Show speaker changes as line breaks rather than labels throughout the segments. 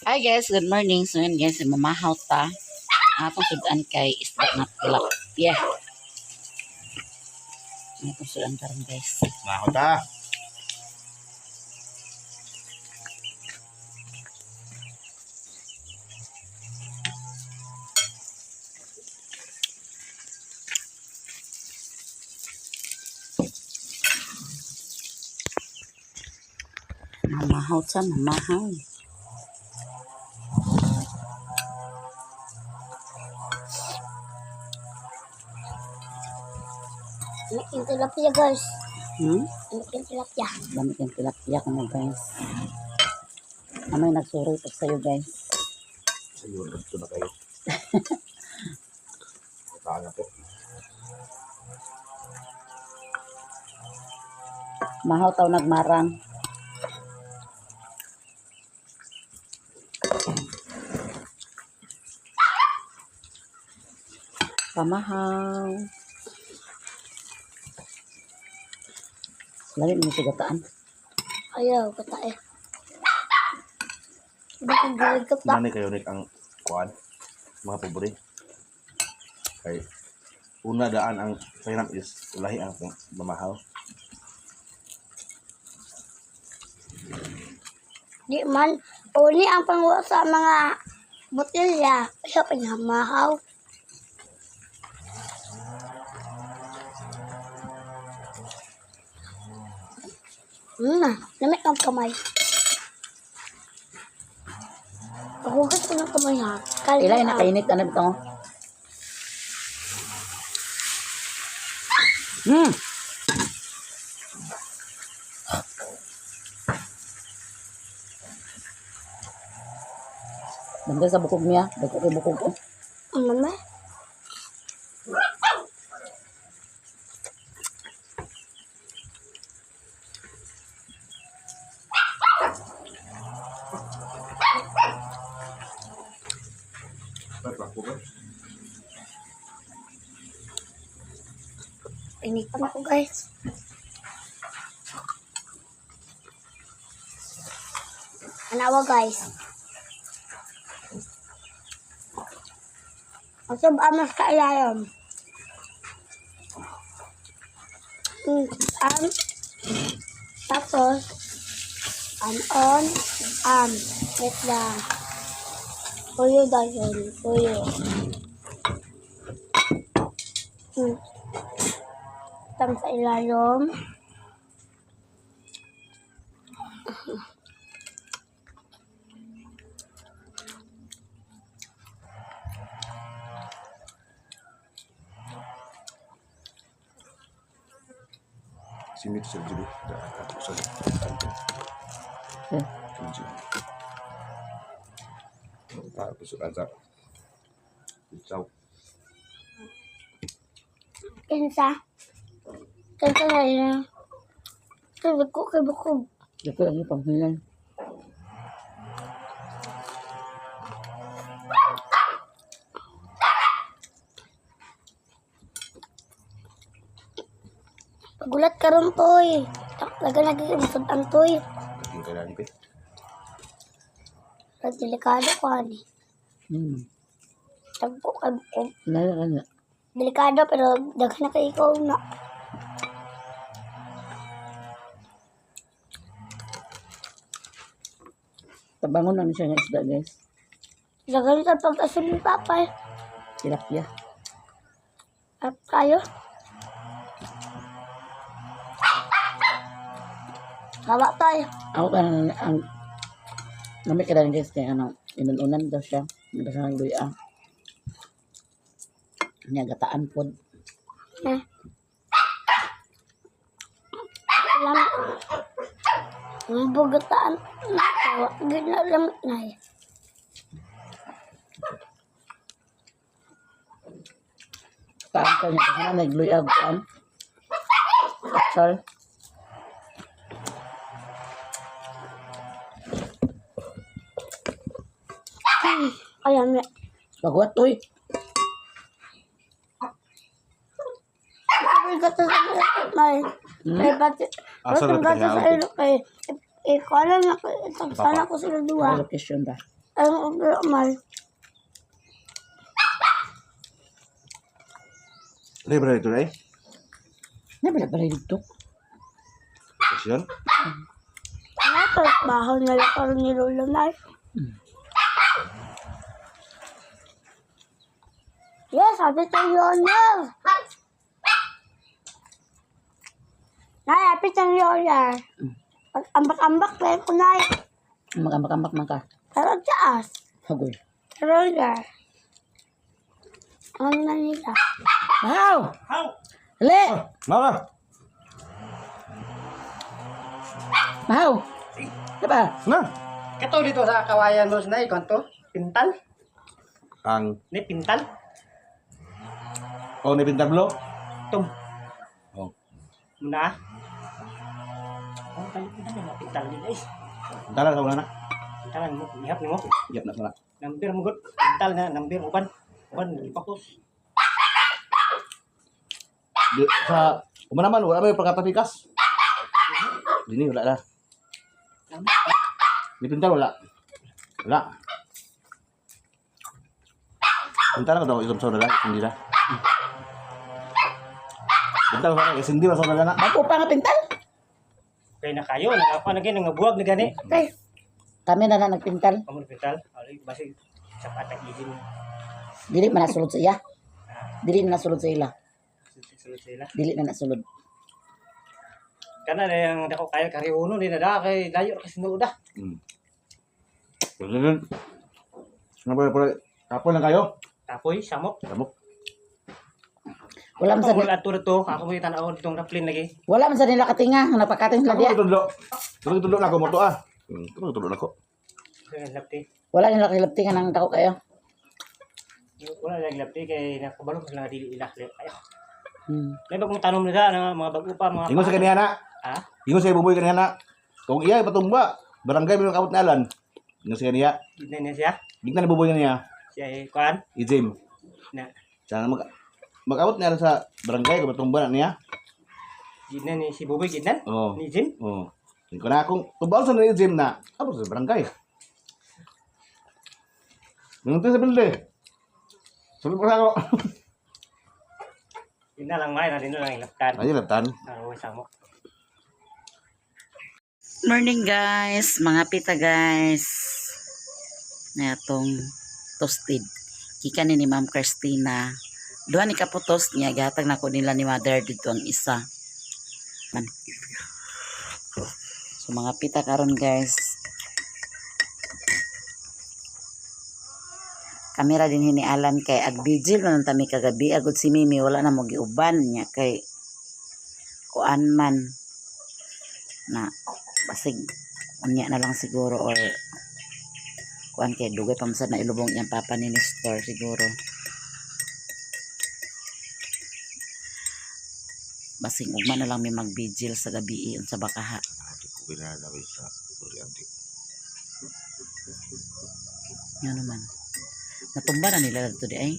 Hi guys, good morning. So yun guys, mamahaw ta. Ang atong sudan kay isda na tilapia. Ang atong sudan karon, guys.
Mahaw ta.
Mamahaw ta, mamahaw.
Making tilapia, guys. Making tilapia.
Gamit yung tilapia ko na, guys. Amay nagsuroy pag sa'yo, guys.
Sa iyo, ito na kayo. Taan na po.
Mahaw taw nagmarang. Pamahaw. Lami mo sigataan.
Ayaw, katae. Bakit gawin ka pa?
Nanay kayo ang kuan, mga pobre. Kay una daan ang pahiram is ulahi ang mamahaw.
Di man. Uni ang pangwa sa mga botelya. Siya pinamahaw. Lamit ang kamay. Paghugas ko ng kamay ha. Kali
Ilay na kainit ano bitaw. Bantay sa bukog niya. Dagko kay bukog ko.
Ang mama.
Ba't ako ba?
Initan ako, guys. Anawa, guys. Asab amas ka ilalim. Tapos, on, wait lang. Puyo dahil, puyo. Tang sa ilalim.
Simit sa jibi. Sa Tapos sa Ikaw.
Kinsa? Kinsa na yun? Tubig ko kay bukog.
Dagko ang panghilan.
Pagulat ka ron, toy. Talaga nagiging sudan, toy.
Naging kailangan ko eh.
Pero delikado ko, ani. Tagpo kay bukog.
Lala ka.
Delikado, pero daghan na kay ikaw na.
Tabangon na ni siya nga isda, guys.
Daghan sa pag-asin ni Papa, eh.
Tilapia.
At tayo. Hawa tayo.
Ako ka na ang nami ka rin, guys, kay ano, inununan daw siya. Hindi siya nagluya. Niya gataan pod.
Eh. Alam. Ang bugataan. Nakawa. Ginalamit na eh.
Taan ka niya. Kasi na nagluya kan. Atsal.
Kaya may
Pagwat, uy.
Sabi ka sa may may pati.
Asa na
Batang gata sa
pinahawak?
ilo kay Ikaw na sana ko sila duha.
Location ba?
Ang mal.
Libre ito eh.
Na bala bala dito.
Lokasyon.
Natrabaho na lang karon ni Lolo na. Yes, happy to Leonel. Nay, happy to Leonel. Pag ambak-ambak, kaya ko na.
Magambak-ambak man ka.
Pero taas.
Hagoy.
Roller. Ang Manila.
Wow! Le!
Mama!
Mahaw! Diba?
Na!
Kato dito sa kawayan mo na kanto. Pintal.
Ang
Ni pintal.
oh ni Pintablo.
Tum.
Oh.
Muna. Oh, kalit na na pintal din ay.
Tara sa una na.
Pintalan mo, ihap nimo.
Yap na sana.
Number mo gud. Pintal na number uban. Uban gipakos.
Di, sa uma naman wala may pagkatapikas. Dini wala na. Di pintal wala. Wala. Pintal ka daw itom sa dala, hindi na. Pintal ka kasi hindi sa dala na.
Bago pa nga pintal.
Kay na kayo, nakakuha na gani nga buwag na gani.
Okay.
Kami na na nagpintal.
Amo na pintal. Alay basig sa patag izin.
Dili man nasulod sa iya. Dili na nasulod sa ila.
Sulod sila.
Dili na nasulod.
Kana na yung dako kayo kariuno ni na da kay layo ra kasi nuoda.
Ano ba pala? Kapoy lang kayo.
Tapoy samok.
Samok.
Wala man sa
Wala ato to, ako mo tan-aw ditong raplin lagi.
wala man sa nila katinga napakating sila
Ako
diya.
tudlo. Tudlo tudlo na ako mo to ah. Tudlo tudlo na ako.
Lapti.
Wala nila kilabtingan ang dako kayo.
Wala lang lapti kay nakabalo ko sila dili ila. Ay. May bagong tanom na da na mga bago pa mga
Ingon sa kaniya na.
Ha?
Ingon sa buboy kaniya na. Kung iya patumba, barangay mo kabot na alan. Ingon sa kaniya.
Gitna niya siya.
Gitna ni buboy kaniya.
Siya eh, kuan
Ijim.
na.
Sana mag-abot na alan sa barangay kung patumba na niya.
Gitna ni si Buboy gitna.
Oo.
Ni Jim.
Oo. Ingon na akong tubaw sa ni Jim na. Abot sa barangay. Ingon sa bilde. Sabi ko sa ako.
Gitna lang may na din lang ilaptan.
Ay, laptan.
Ano samok.
Morning guys, mga pita guys. Na atong toasted. Gikan ni Ma'am Christina. Duha ni kaputos niya gihatag nako nila ni Mother dito ang isa. Man. So mga pita karon guys. Kamera din hini Alan kay agbigil man ang tami kagabi agud si Mimi wala na mo giuban niya kay kuan man na basig unya na lang siguro or kuan kay dugay pa man sad na ilubong iyang papa ni Nestor siguro basing ugma na lang may magbigil sa gabi unsa ba kaha. Nga naman natumba na nila dito di ay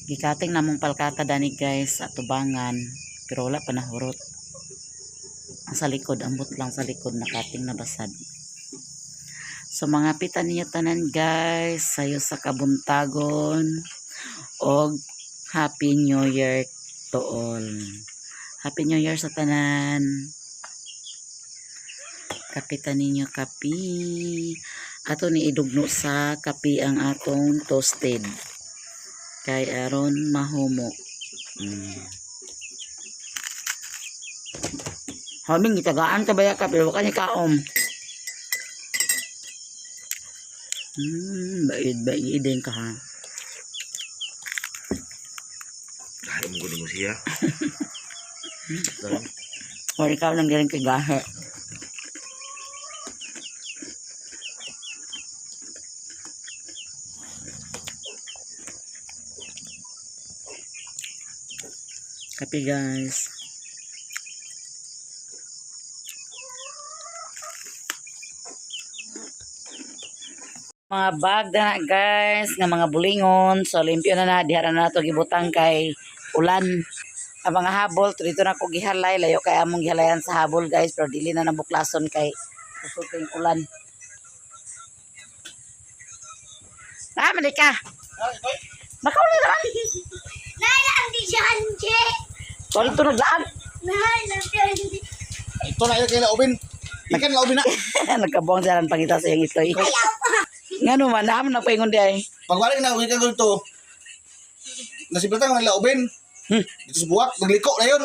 gikating namong palkata dani guys sa tubangan pero wala pa nahurot ang sa likod, ambot lang sa likod nakating nabasad. So mga pita ninyo tanan guys, sayo sa kabuntagon og Happy New Year to all. Happy New Year sa tanan. Kapitan ninyo kapi. Ato ni idugno sa kapi ang atong toasted. Kay aron mahumo. Haming gitagaan ka baya ka pero ka ni kaom. Baid baid din ka ha.
Ay, mo mo siya.
Or ikaw lang galing kay gahe. Kape guys. Mga bag na guys, nga mga bulingon. So limpyo na na, diha na nato gibutang kay ulan. Ang mga habol dito na ko gihalay, layo kay among gihalayan sa habol guys, pero dili na nabuklason kay kusog kay ulan. Ah, mali ka. Makauli naman.
Nay, ang di siya.
Tuloy to naglaan.
Nay, ang di.
Ito na ila kay laubin. Ikan laubin na.
Nagkabuang siya ng pangita sa iyong itoy. Nga naman, naman na paingon di ay.
Pagbalik na ikan ko ito. Nasiplatan ko laubin. Dito sa buwak, nagliko na yun.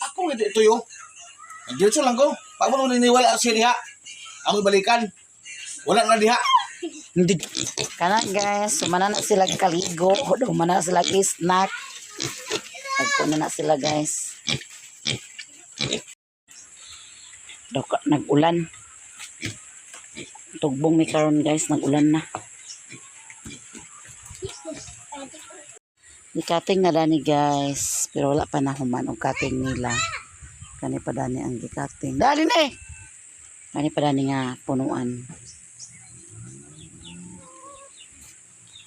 Ako ito ito yo. Diretso lang ko. Pag mo niniwala siya diha. Ako balikan. Wala na diha.
Hindi. Kana guys, sumana na sila kaligo, humana na sila snack. Nagkuno na sila guys. Daw nag-ulan. Tugbong mi karon guys, nag-ulan na. Gikating na dani guys, pero wala pa na human og cutting nila. Kani pa dani ang gikating. Dali na eh. Kani pa dani nga punuan.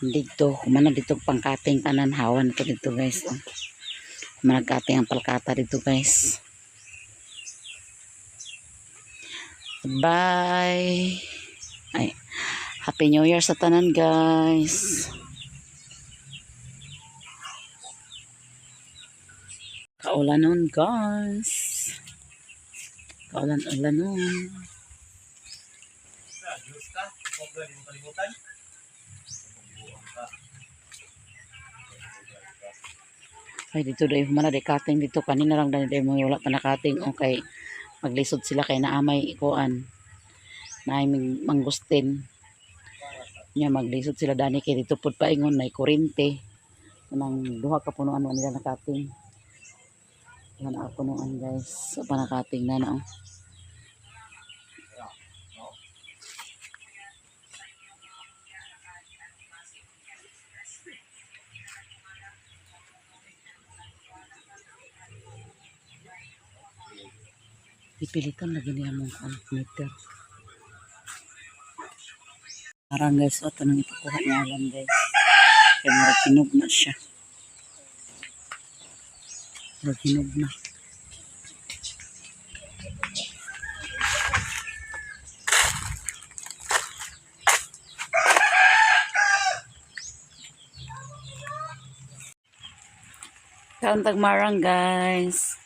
Dito, humana dito pangkating tanan hawan to dito guys. Oh. Humana kating ang palkata dito guys. Bye. Ay, Happy New Year sa tanan guys. Kaulanon guys. Kaulan-ulanon.
Diyos ka, huwag ka rin kalimutan.
Ay, dito dahil humana di cutting dito. Kanina lang dahil dahil mga wala pa na cutting. Okay. Maglisod sila kay naamay ikuan. Naay mangustin. Nya maglisod sila dani kay dito pud paingon nay kurente. Kanang duha ka punuan wa nila na cutting. Duha na ka punuan guys. So pa na cutting na na oh. Pipilitan lagi niya mong ano, meter. Parang guys, ito nang ipakuha niya alam guys. Kaya murag hinog na siya. Murag hinog na. Kaon tagmarang guys.